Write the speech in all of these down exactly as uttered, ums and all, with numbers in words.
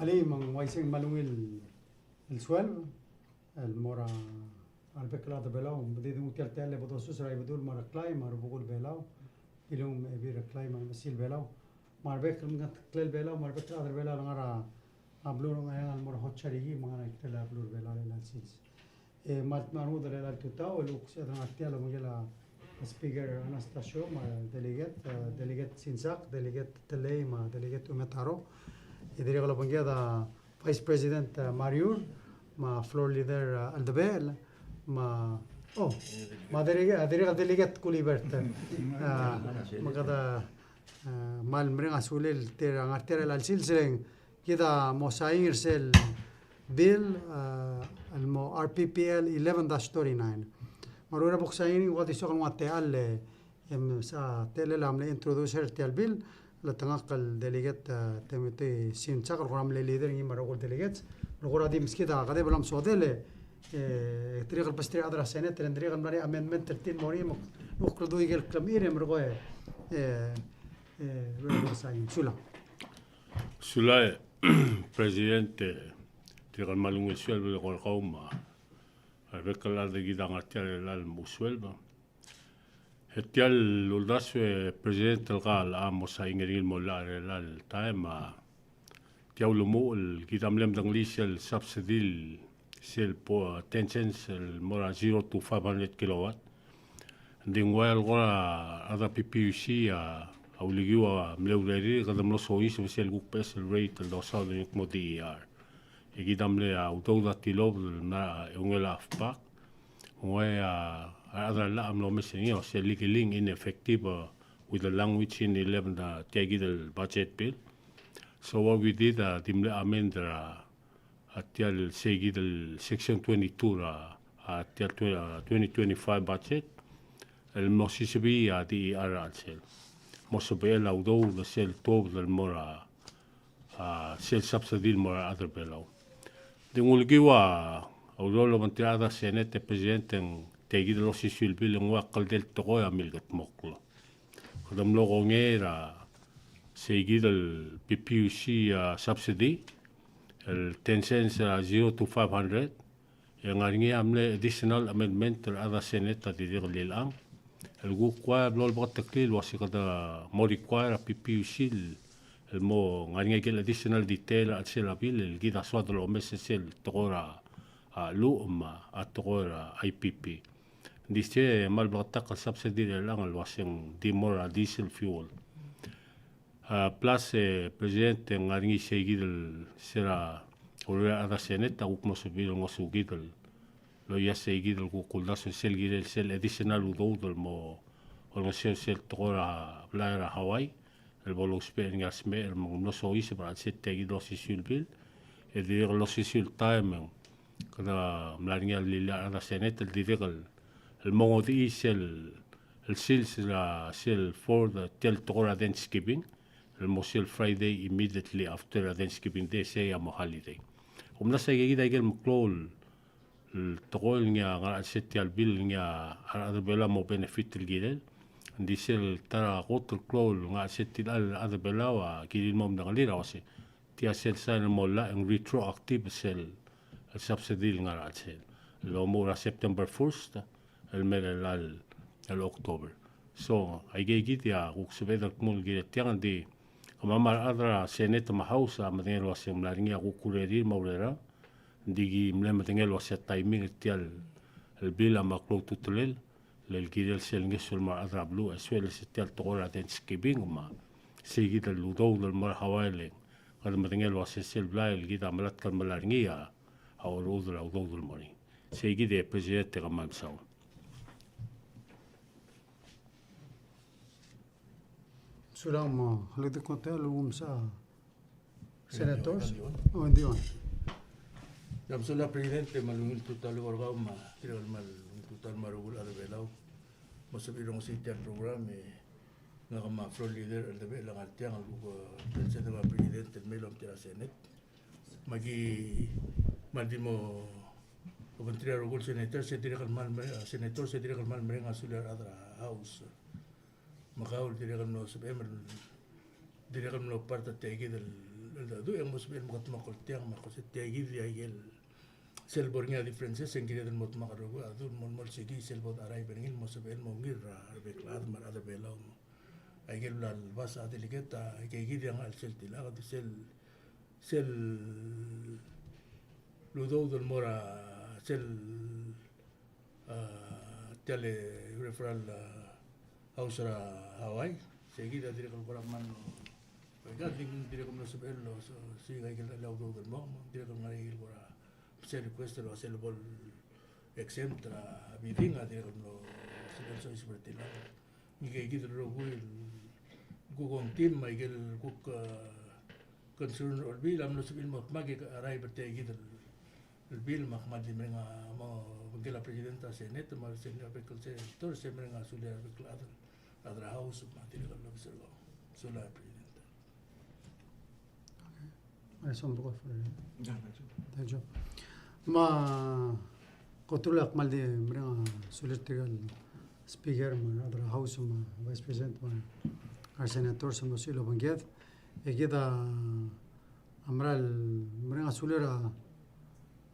Alii, me ng uaisei me a ungil el sueleb el mo er a rebek el chad er a Belau, me di denguu tia el techall el bo dosus er a Ibedul me a Reklai me a Rebukul Belau, Bilung me a Ebil Reklai me a Mesil Belau, me a rebek el mengeteklel Belau, me a rebek el chad er a Belau el ngar er a beluu er a Ngcheangel el mo er a Hotsarihie, me ngar er a ikrel a beluu er a Belau er chelecha el sils. E, me a, me a rengud er chelecha el tutau, el kuk sebeched el ngar tia el obengkel a Speaker Anastacio, me a Delegate, e, Delegate Sinsak, Delegate Telei, me a Delegate Umetaro. E dirrek el obengked a Vice President, e, Mariur, me a Floor Leader, e, Eldebechel, me a, oh, me a Delegate, Delegate Kulibert. E, me kede, e, kmal mereng a sulel tir a ngar tia er chelecha el sils, e le ng kid a mo sain er sel bill, e, el mo R P P L eleven dash thirty-nine. Me a uriul er a bo ksain er ngii, ng ua di soak el nguu a techall e, e msa techellel a mle introducer er tia el bill, el chetengakl el Delegate, e, Timothy Sinsak, el kora mle leader er ngii me a rokui el delegates, el kora di meskid a kedeb el omesodel e, e, dirrek el besterir a rechad er a Senate, e dirrek el mla er ngii a amendment er tir el mo er ngii, me kuk kldui ikel klemchir e merekong e, e, e, sulang. Sulang, President, e, tirka el kmal ungil sueleb el eko er kau me a rebek el chad er kid a ngar tia er chelecha el mo sueleb. E tia el uldasu e President el kau a mo sain er ngii el mo llach er chelecha el taem a tia ulemuchel el kid a mle medengelii sel subsidy el sel po, ten cents el mo er a zero to five hundred kilowatt. Ng di ng ua el kora a rechad er a P P U C a, a ulekiu a mle urerir, kede mlo soiseb er sel kuk beches el rate el dosaod er ngii el kmo D E R. E kid a mle, a, udoud a tilobed el mla er a eungel a FPAC. Ng ua, a, a rechad er a llach a mlo omes er ngii, a, sel legally ineffective, a, with the language in eleven, a, tia kid el budget bill. So what we did, a, di mle amend er a, a tia el sei kid el section twenty-two er a, a tia el twe-, a, twenty twenty-five budget, el mo sisebii a D E R er a chelsel. Mo sebechel a udoud er sel tuobed el mo er a, a, sel subsidy el mo er a rechad er a Belau. Di ng ulekiu a, a ureor el obengterir a rechad er a Senate e President e ng tia kid el osisiu el bill e ng ua kldei el tekoi a milkedmokl. Kede mlo kongei er a sei kid el P P U C, a, subsidy, el ten cents er a zero to five hundred, e ng ngar er ngii a mle additional amendment er a rechad er a Senate a dirrek el lilechang. El kuk ua blo lebeketeklii el ua se kede mo require a P P U C el, el mo ngar er ngii a ikel additional detail er a chelsel a bill, el kid a soad el omes er sel tekoi er a, a, cheluch me a tekoi er a I P P. Ng di se kmal bleketakl el subsidy er chelechang el ua se ng di mo er a diesel fuel. A, plus, e, President, e ng ngar er ngii sei kid el se er a ureor er a rechad er a Senate a kuk mlo sebechir el ngosukid el loia sei kid el kuk uldasu er sel kirel sel additional udoud el mo olengeseu er sel tekoi er a blai er a Hawaii el bo lousbech er ngii a resmecher me ng mlo soiseb er a chelsel tia kid el osisiu el bill. E dirrek el osisiu el taem e ng kede mla er ngii a lilii a rechad er a Senate el dirrek el, el mo ngodechii sel, el sils er a sel fourth, tia el tekoi er a Thanksgiving, el mo sel Friday immediately after a Thanksgiving Day, sei a mo holiday. Kom mla se aika kid a ikel meklou el tekoi el ngii a ngar er a chelsel tia el bill el ngii a rechad er a Belau a mo benefit el kirel. Ng di sel ta er a kot el klou el ngar er a chelsel tia el rechad er a Belau a kirir el mo medengelii er a uase tia sel sain el mo llach e ng retroactive sel, el subsidy el ngar er a chelsel el omuchel er a September first el mei er a chelecha el October. So, aika kid a kuk sebeched el kmo el kirel tiang, ng di kemam a rechad er a Senate me a House a medengei el ua se ng mla er ngii a kuk urerir me a urerang. Ng di ki mle medengei el ua se a timing er tia el bill a mle klou a ultutelel el kirel sel ngeso el mo er a rechad er a beluu, e sueleb er se tia el tekoi er a Thanksgiving me a sei kid el udoud el mo er a Hawaii, e le kede medengei el ua se sel blai el kid a melatk el melai er ngii a orechudel a udoud el mo er ngii. Sei kid e President e kmal mesaul. Sulang me a Leader Kotel, um, sa Senators? Dion. Oh, Dion. Ia, sulang President, me a ungil tutau el eko er kau me a, tirke el kmal ungil tutau el mo er a rokui el chad er a Belau. Mo sebechir el ongesii tia el program, e ngak me a Floor Leader Eldebechel a ngar tiang el kuk, e, el sel deba President el mei el omtechei er a Senate. Me aki, me a di mo obengterir a rokui el Senators, e dirrek el kmal mere-, Senators, e dirrek el kmal mereng a sulir a rechad er a House. Me kau el dirrek el mlo sebechem el, dirrek el mlo part er tia kid el Cheldecheduch e ng mo sebechel el mekedmokl er tiang me a kmo se tia kid a ikel sel bo er ngii a differences e ng kired el mo dmak el rokui a dul mo, mo el siki sel bo de arrive er ngii el mo sebechel el mo ungil er a rebek el chad me a rechad er a Belau. Me a ikel bla el bas a delegate a ike kid a ngar er sel tilak, sel, sel udoud el mo er a sel a, tia el referral, a, house er a Hawaii, se kid a dirrek el kora mle, bai ka, ng dirrek el mlo sebechel el, so, se ike el, el udoud el mo, dirrek el ngar er ngii el kora, se request el, se el bo el exempt er a bidding, a dirrek el mlo sebechel el soiseb er tir. Ngike kid el rokui el kuk ongtim, me a ikel kuk, a, concern er a Olbiil, a mlo sebechel el mo dmak e arrive er tia kid el el bill me ak kmal di mereng a mo obengkel a President a Senate me a Senate a bek el senator, se mereng a sulir a bek el chad, chad er a House me a dirrek el obis er kau. Sulang President. Okay. Thank you. Me a kot el ua ak kmal di mereng a sulir tirke el Speaker me a rechad er a House me a Vice President me a re Senators me a sulir el obengked. E kid a mera el mereng a sulir a,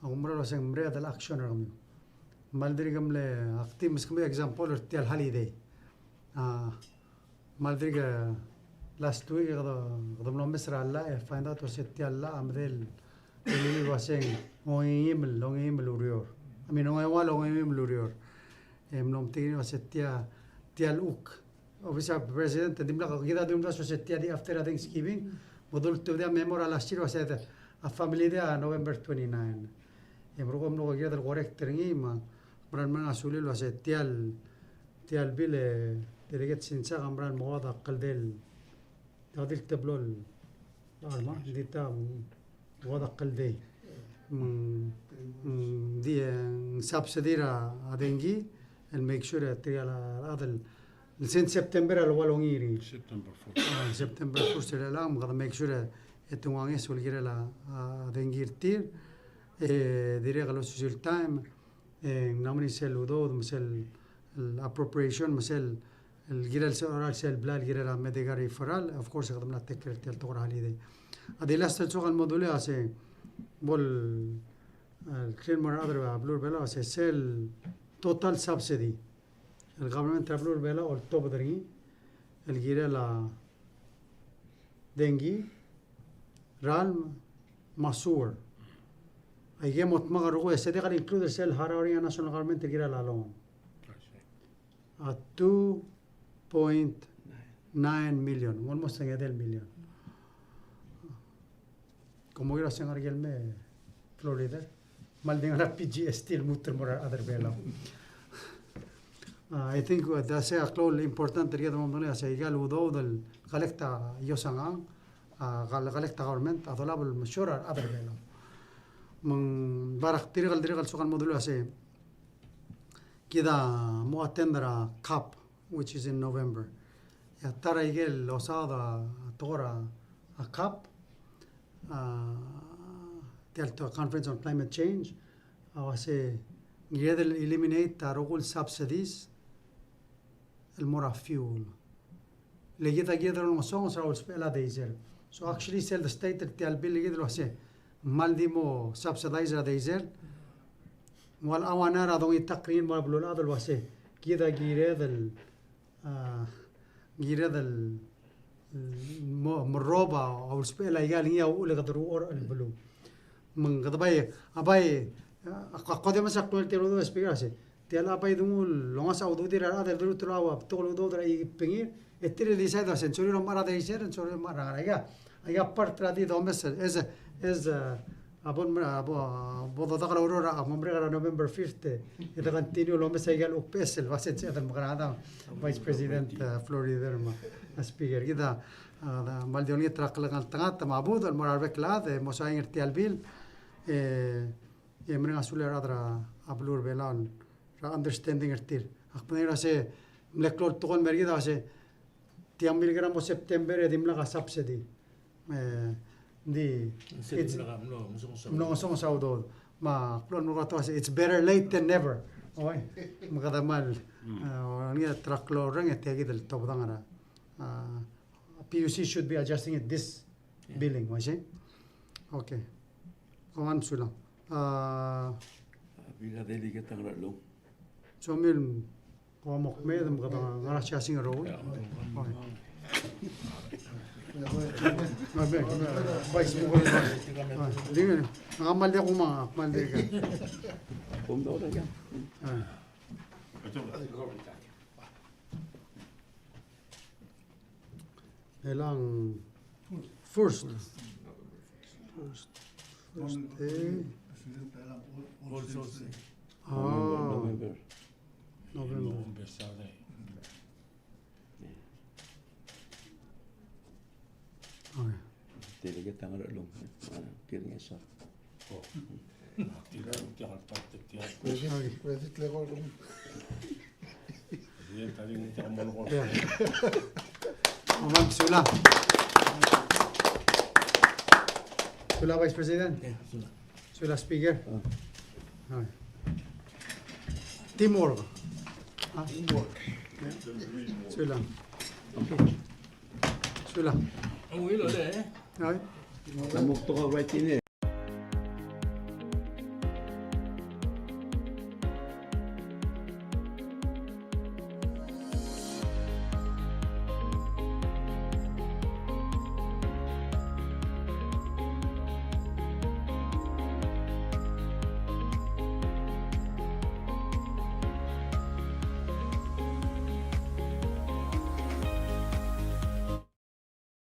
a kumera el uaseng mereched el action er kemiu. Me a le dirk mle active, meskemiu example er tia el holiday. A, me a le dirk last week e kede, kede mlo omes er a llach e find out el uase tia el llach a medal el, el uaseng ongeim el, ongeim el ureor. I mean, ongeua el ongeim el ureor. E mlo metik er ngii el uase tia, tia el chuk. Obis er a President, e dimlak, kid a dimlak soiseb tia di after a Thanksgiving, me kede ultebedii a memo er a last year el uase a family day a November twenty-nine. E merekong e mlo kired el correct er ngii, me a mera el mereng a sulir el uase tia el, tia el bill e, Delegate Sinsak a mera el mo uai a kldei el, a di el teblo el, a, me a di ta, mm, uai a kldei. Mm, mm, di, e, ng subsidy er a, a dengki, el make sure e tirke el chad el, el sel September a le ua longii er ngii. September first. A, September first er chelechang, me kede make sure e te nguu a ngeso el kirel a, a dengki er tir, e dirrek el osisiu el taem, e ng mla mo er ngii sel udoud, me sel, el appropriation, me sel, el kirel sel, er a sel bla el kirel a medical referral, of course, e kede mla take care er tia el tekoi er a holiday. A di last el soak el mo dulii a se, bo el, el clear mo er a rechad er a beluu er a Belau, a se sel total subsidy el government er a beluu er a Belau a oltobed er ngii, el kirel a dengki, ralm, me a sewer. Aike el mo dmak el rokui, e se diak el include er sel harau er ngii a national government el kirel a loan. I see. A two point nine million, almost a ngedei el million. Kom kora se ngar er ngii el me Floor Leader. Me a le di ngar er a P G S T el lmuut el mo er a rechad er a Belau. A, I think, uh, the se a klou el important er kid el mo medengelii a se aika el udoud el collect a iosang, a, kal-, collect a government a dolab el mesiou er a rechad er a Belau. Me ng bai dirrek el, dirrek el soak el mo dulii a se kid a mo attend er a COP, which is in November. E a ta er a ikel osaod a tekoi er a, a COP, a, tia el Conference on Climate Change, a uase ng kired el eliminate a rokui el subsidies el mo er a fuel. Le kid a kired el olengesonges er a usbechel a diesel. So actually sel de state er tia el bill e kid el uase ng kmal di mo subsidize er a diesel. Ng ua le ua ngera a dongitakl er ngii el mo er a beluulechad el uase kid a kired el, a, kired el, el mo, mo merrob a usbechel aika el ngii a uchul e kede ruchorech el beluu. Me ng kede bai, a bai, a, a, ko di mesa klou el tia el udoud, Speaker, a se tia el bai denguu el longasech a ududir a rechad el deruteru a betok el udoud er a ikebengir, e tir el decide a se ng sorir el omechar a diesel, ng sorir el omechar a ngerang. Aika, aika part er a di domes, as, as, a, a bo, a bo, a bo dodakt el oureor a mo merek er a November fifth, e de continue el omes aika el uchul el uase ng sebeched el mekerang, a Vice President, a, Floor Leader me a Speaker. Kid a, a, kmal di olengit er a klengeltengat me a budech el mo er a rebek el chad, e mo sain er tia el bill, e, e mereng a sulir a rechad er a beluu er a Belau er a understanding er tir. Ak medengei el uase mle klou el tekoi el mer kid a uase tiang mle kora mo September e dimlak a subsidy. E, di, ng di mlo ngesonges a udoud. Me a klou el mo er a tekoi a se it's better late than never. Oi, me kede kmal, e, olengit er a klou el reng e tia kid el tobedang er a, a, P U C should be adjusting it this Billing, uaisei? Okay. Kom kmal mesulang. A, bla delegate a Ngerchelong. Soam el kmo kmeed me kede ngar er a siasing er a uchei. Oi. Vice mo. Oi, di ngii, ng kmal diak, kmal diak. Oi. Elang first. First. First day. Ah. November. November. Okay. Delegate a Ngerchelong. Kiringesar. Credit, credit le ko. Yeah. Kom kmal mesulang. Mesulang, Vice President. Yeah, mesulang. Sulang, Speaker. Oi. Teamwork. Ah. Teamwork. Sulang. Okay. Sulang. Oi. Ng muktok a writing e.